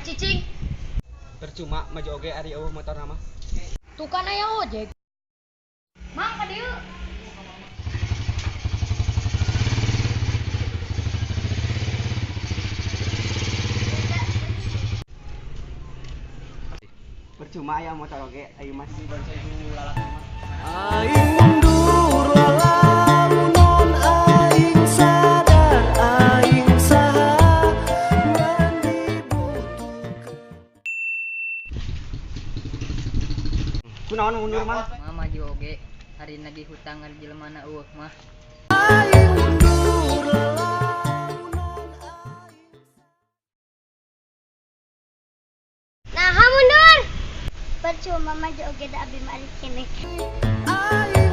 cicing. Percuma maju oge ari euweuh motorna mah. Tuh kan aya ojek. Mang ka dieu. Percuma aya motor oge aing mah dibonceng ku lalaki mah. Aing mundur lalamunan, aing sadar aing saha ngan dibutuhkeun. Kunaon mundur mah? Mah maju oge hari nagih hutang ari jelema na eueuh mah. Aing mundur lalamunan aing. Nah, mundur. Percuma maju oge da abi mah ari keneh. Aing